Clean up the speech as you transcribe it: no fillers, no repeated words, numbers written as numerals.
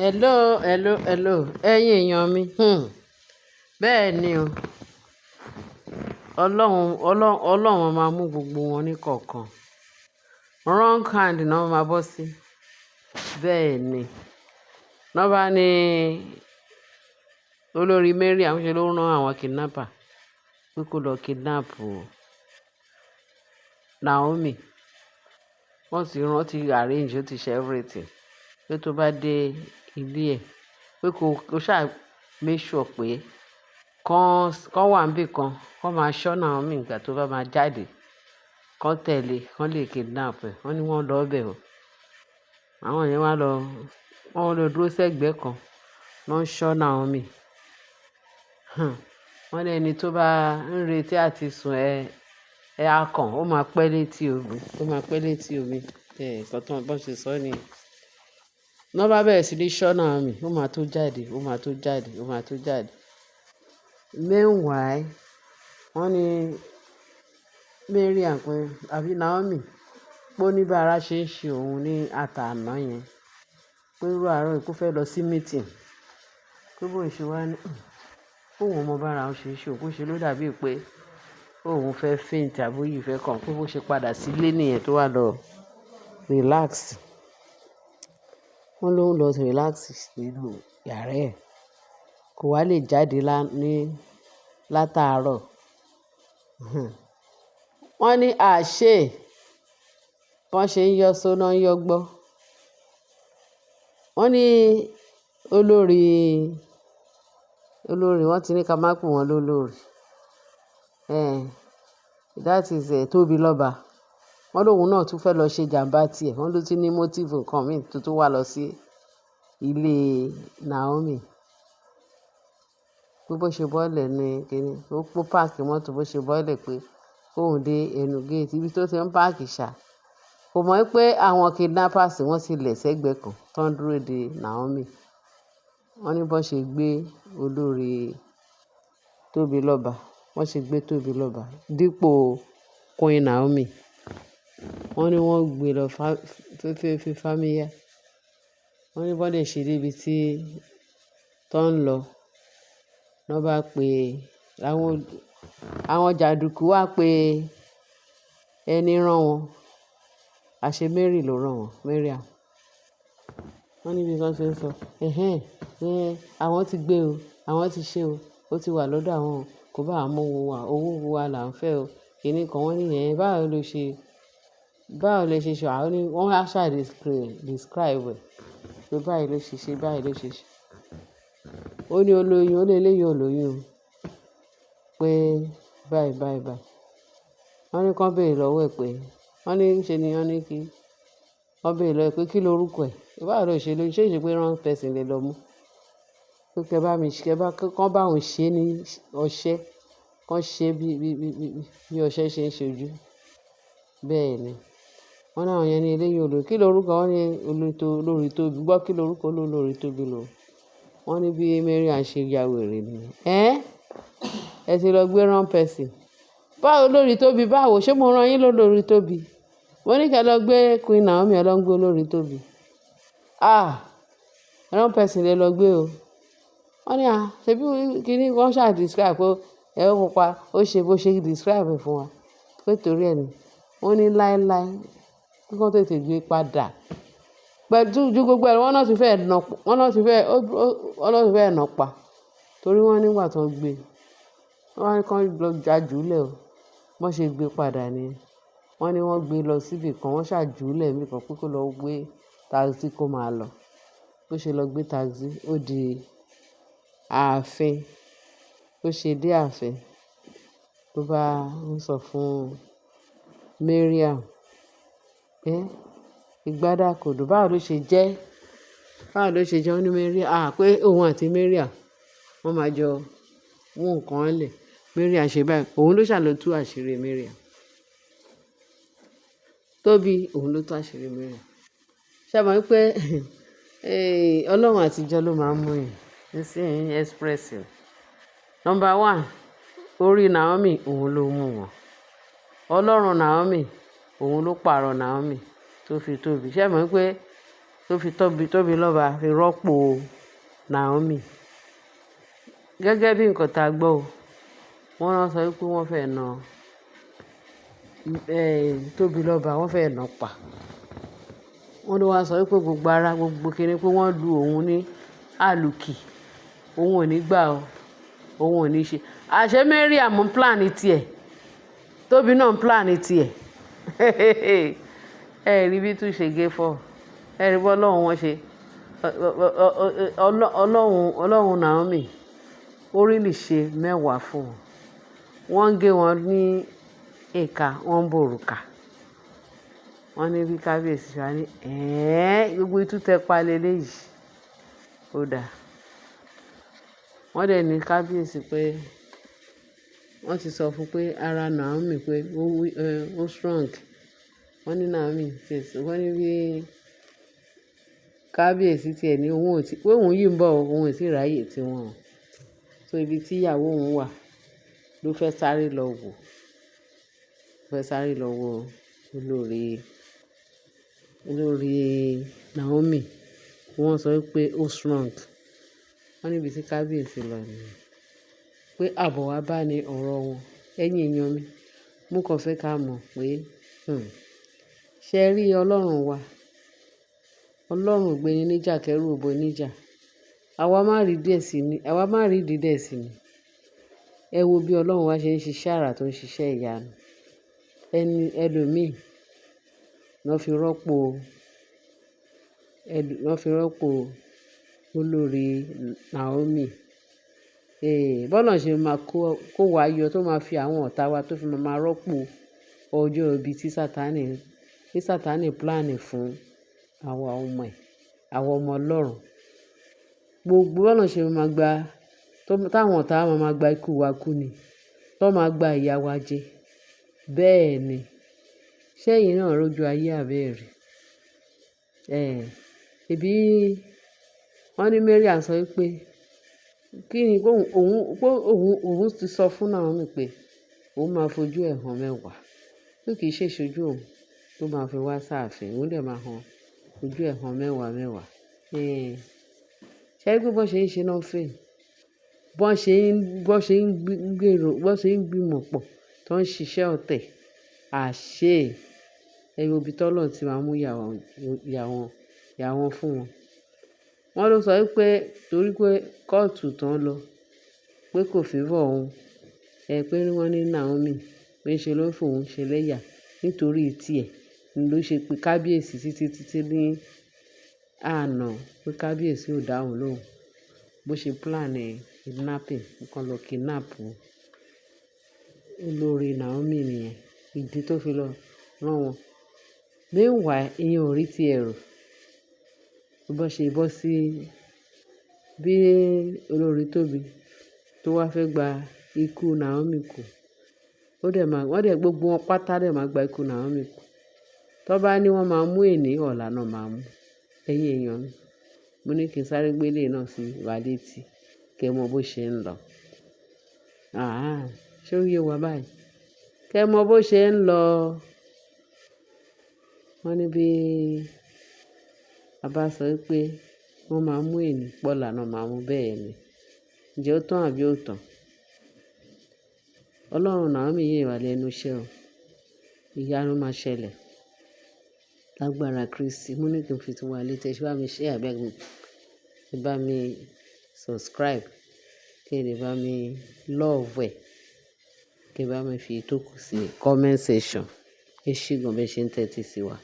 Hello, hello, hello. Ẹ̀yin èèyàn mi. Bẹ́ẹ̀ ni o. Ọlọ́run, Ọlọ́run, Ọlọ́run máa mú gbogbo wọn ní kọ̀ọ̀kan. Wrong hand náà máa bọ́ sí. Bẹ́ẹ̀ ni. Wọ́n bá ní olórí Mariam ṣe ló rán àwọn kidnapper pé kó lọ kidnap Naomi. Wọ́n ti rán, ti arrange, ó ti ṣe everything. Pé tó bá dé ilé ẹ̀, pé kó ṣá make sure pé kán wà níbí kan, kán máa ṣọ́ Naomi ìgbà tó bá máa jáde. Kán tẹ̀lé, kán lè kidnap ẹ̀. Wọ́n ní wọ́n lọ bẹ̀ o. Àwọn yẹn wá lọ, wọ́n lọ dúró sẹ́gbẹ̀ẹ́ kan, wọ́n ń ṣọ́ Naomi. Wọ́n ní ẹni tó bá ń retí àti sùn ẹ á kàn, ó máa pẹ́ létí omi, ó máa pẹ́ létí omi. Ẹ̀, nǹkan tó bá ṣe sọ ni. Wọ́n bá bẹ̀rẹ̀ sí ní ṣọ́ Naomi, ó máa tó jáde, ó máa tó jáde, ó máa tó jáde. Meanwhile, wọ́n ní Mariam pé àbí Naomi pé ó ní bí ara ṣe ń ṣe òun ní àtàná yẹn. Pé irú àárọ̀ yìí kó fẹ́ lọ sí meeting. Pé bó ṣe wá ní, òun ò mọ bá ara òun ṣe ń ṣe òun, kó ṣe ló dàbí pé òun fẹ́ faint àbí òyì fẹ́ kàn. Pé bó ṣe padà sílé nìyẹn tó wá lọ relax. Wọ́n ló ń lọ relax nínú yàrá ẹ̀. Kò wá lè jáde lá ní látàárọ̀. Wọ́n ní àṣé bọ́n ṣe ń yọ́ só ná ń yọ́ gbọ́. Wọ́n ní olórí, olórí wọ́n ti ní ká má pè wọ́n lólórí. That is Tobiloba. Wọ́n lóun náà tún fẹ́ lọ ṣe ìjàmbá tiẹ̀. Wọ́n ló ti ní motive nǹkan mìíràn tó tún wá lọ sí ilé Naomi. Pé bó ṣe bọ́lẹ̀ ní kíni, ó park mọ́tò bó ṣe bọ́lẹ̀ pé kóun dé ẹnu gate ibi tó ti ń park ṣá. Kò mọ̀ pé àwọn kidnappers wọ́n ti lẹ̀ sẹ́gbẹ̀ẹ́ kan tó ń dúró de Naomi. Wọ́n ní bó ṣe gbé olórí Tobiloba, wọ́n ṣe gbé Tobiloba dípò Queen Naomi. Wọ́n ní wọ́n gbé lọ fámíyà. Wọ́n ní bó dẹ̀ ṣe dé ibi tí tó ń lọ, wọ́n bá pe àwọn jàndùkú wá pé ẹni rán wọn. Àṣé Mary ló rán wọn, Mariam. Wọ́n ní bí wọ́n ṣe ń sọ, "Ẹ̀hẹn, ẹ́, àwọn ti gbé o, àwọn ti ṣe o, ó ti wà lọ́dọ̀ àwọn o, kò bá mú owó wa, owó wa là ń fẹ́ o." Kíni kan wọ́n ní ẹ̀, báwo lo ṣe, báwo lẹ ṣe ṣe? Àwọn ní wọ́n á ṣà describe ẹ̀ pé báyìí ló ṣe ṣe, báyìí ló ṣe ṣe. Ó ní ó lóyún, ó ní eléyìí ò lóyún o. Pé báyìí, báyìí, báyìí. Wọ́n ní kí wọ́n béèrè lọ́wọ́ ẹ̀ pé, wọ́n ní ṣe ni wọ́n ní kí wọ́n béèrè lọ́wọ́ ẹ̀ pé kí ló orúkọ ẹ̀? Báwo ló ṣe lóyún? Ṣé ìṣe pé wrong person lè lọ mú? Pé kí ẹ bá mi ṣe, kí ẹ bá, kí wọ́n bá òun ṣe ní ọṣẹ, kí wọ́n ṣe bí ọṣẹ ṣe ń ṣe ojú. Bẹ́ẹ̀ ni. Wọ́n ní àwọn yẹn ní eléyìí ò lóyún. Kí ló orúkọ? Wọ́n ní olórí Tóbi. Gbọ́ kí ló orúkọ olórí Tóbi lò. Wọ́n ní bí Mariam ṣe ya wèrè nìyẹn. Ẹ́, ẹ ti lọ gbé wrong person. Báwo olórí Tóbi báwo? Ṣé mo rán yín lólórí Tóbi? Mo ní kí ẹ lọ gbé Queen Naomi, ẹ lọ gbé olórí Tóbi. Ah! Wrong person lẹ lọ gbé o. Wọ́n ní à, ṣe bí kíni wọ́n ṣà describe pé ẹ ó pupa, ó ṣe bó ṣe describe fún wa. Pé torí ẹ ni. Wọ́n ní láíláí kí wọ́n tètè gbé padà. Pẹ̀lú ju gbogbo ẹ lọ, wọ́n náà ti fẹ́ nà, wọ́n náà ti fẹ́, wọ́n náà ti fẹ́ nà pa. Torí wọ́n nígbà tó ń gbé, wọ́n wá ní kí wọ́n lọ já jùlẹ̀ o. Wọ́n ṣe gbé padà ni. Wọ́n ní wọ́n gbé lọ síbi kan, wọ́n ṣà jùlẹ̀ níbi kan pé kó lọ gbé taxi kó máa lọ. Bó ṣe lọ gbé taxi, ó di ààfin. Bó ṣe dé ààfin, ló bá ń sọ fún Mariam, "Ẹ́, ìgbádàkòdò, báwo ló ṣe jẹ́? Báwo ló ṣe jẹ́?" Ó ní Mariam, à pé òun àti Mariam wọ́n máa jọ mú nǹkan lẹ̀. Mariam ṣe báyìí, òun ló ṣà lọ tú àṣírí Mariam. Tóbi, òun ló tú àṣírí Mariam. Ṣé ẹ mọ̀ wípé Ọlọ́run àtijọ́ ló máa ń mú yàn nísìnyí express. Number one, orí Naomi òun ló mú wọn. Ọlọ́run Naomi òun ló pààrọ̀ Naomi tó fi Tóbi. Ṣé ẹ mọ̀ wípé tó fi Tóbi, Tóbilọ́ba fi rọ́pò Naomi. Gẹ́gẹ́ bí nǹkan ta gbọ́ o, wọ́n náà sọ wípé wọ́n fẹ́ na, Tóbilọ́ba, wọ́n fẹ́ na pa. Wọ́n ló wá sọ wípé gbogbo ara, gbogbo kíni pé wọ́n lu òun ní àlùkì. Òun ò ní gbà o. Òun ò ní ṣe. Àṣé Mariam ń plan tiẹ̀. Tóbi náà ń plan tiẹ̀. Ẹ rí bí tún ṣe gé fọ́. Ẹ rí bí Ọlọ́run wọn ṣe. Ọlọ́run, Ọlọ́run Naomi, ó really ṣe mẹ́wàá fún wọn. Wọ́n ń gé wọn ní ìka, wọ́n ń bòrùka. Wọ́n ní bí kábíyèsí ṣe wá ní, "Ẹ́ẹ̀, gbogbo itú tẹ pa lé léyìí." Ó dáa. Wọ́n dẹ̀ ní kábíyèsí pé wọ́n ti sọ fún pé ara Naomi pé ó strong. Wọ́n ní Naomi, wọ́n ní bí kábíyèsí tí ẹ ní òun ò tí, pé òun yìí ń bọ̀, òun ò tí ráyè tí wọn. So ibi tí ìyàwó òun wà ló fẹ́ sáré lọ wò. Fẹ́ sáré lọ wo olórí, olórí Naomi. Wọ́n sọ wípé ó strong. Wọ́n ní ibi tí kábíyèsí lọ nìyẹn. Pé àbọ̀ wá bá ní ọ̀rọ̀ wọn. Ẹ̀yin èèyàn mi, mo kàn fẹ́ ká mọ̀ pé, ṣé rí Ọlọ́run wa? Ọlọ́run ò gbé ní níjà kẹ́rù ò bó níjà. Àwa má rí díẹ̀ sí ni, àwa má rí ìdí díẹ̀ sí ni. Ẹ wo bí Ọlọ́run wa ṣe ń ṣiṣẹ́ àrà tó ń ṣiṣẹ́ ìyanu. Ẹni ẹlòmíì ló fi rọ́pò, ló fi rọ́pò olórí Naomi. Eh, bọ́lọ́run ṣe máa kó wa yọ tó máa fi àwọn ọ̀tá wa tó fi máa rọ́pò ọjọ́ ibi tí Sátánì plan fún àwa ọmọ ẹ̀, àwa ọmọ Ọlọ́run. Gbogbo bọ́lọ́run ṣe máa gba, táwọn ọ̀tá wa máa gba ikú wa kú ni. Tó máa gba ìyà wa jẹ. Bẹ́ẹ̀ ni. Ṣé ẹ̀yin náà rójú ayé àbí ẹ rí? Eh, ṣebí wọ́n ní Mariam sọ wípé kí ni pé òun, pé òun, òun ti sọ fún Naomi pé òun máa fojú ẹ̀ hàn mẹ́wàá. Pé kì í ṣe ìṣojú òun tó máa fi wá sáàfin. Òun dẹ̀ máa hàn ojú ẹ̀ hàn mẹ́wàá mẹ́wàá. Eh, ṣé rí pé bó ṣe ń ṣe náà fail? Bó ṣe ń gbèrò, bó ṣe ń gbìmọ̀ pọ̀ tó ń ṣiṣẹ́ ọ̀tẹ̀. Àṣé ẹ wo ibi tí Ọlọ́run ti máa mú ìyà wọn, ìyà wọn, ìyà wọn fún wọn. Wọ́n ló sọ wípé torí pé kóòtù tó ń lọ pé kò favour òun. Ẹ pé wọ́n ní Naomi pé ṣe ló ń fòun ṣe lẹ́yà nítorí tí ẹ ló ṣe pé kábíyèsí títí títí ní àná pé kábíyèsí ò dáhùn lóhùn. Bó ṣe plan kidnapping, kó lọ kidnap olórí Naomi nìyẹn. Ìdí tó fi lọ rán wọn. Meanwhile, ìyẹn ò rí tí ẹ rò. Bó ṣe bọ́ sí bí olórí Tóbi tó wá fẹ́ gba ikú Naomi kú. Ó dẹ̀ máa, wọ́n dẹ̀ gbogbo wọn pátá dẹ̀ máa gba ikú Naomi kú. Tó bá ní wọ́n máa mú èní, ọ̀la náà máa mú. Ẹ̀yin èèyàn mi, mo ní kí n sáré gbé ilé náà sí wa létí kí ẹ mọ bó ṣe ń lọ. Àhá, ṣé ó yé wa báyìí? Kí ẹ mọ bó ṣe ń lọ. Wọ́n ní bí a bá sọ wípé wọ́n máa mú èní, pọ́là náà máa mú bẹ́ẹ̀ ni. Ǹjẹ́ ó tán àbí ó tán? Ọlọ́run Naomi yìí wà lẹ́nu iṣẹ́ o. Ìyanu máa ṣẹlẹ̀. Lágbára Kristi. Mo ní kí n fi tí wa létí. Ẹ ṣé bá mi share bẹ́ẹ̀, ẹ bá mi subscribe, kí ẹ lè bá mi love ẹ̀, kí ẹ bá mi fi ìtókù sí comment section. Ẹ ṣé gan bí ẹ ṣe ń tẹ́tí sí wa.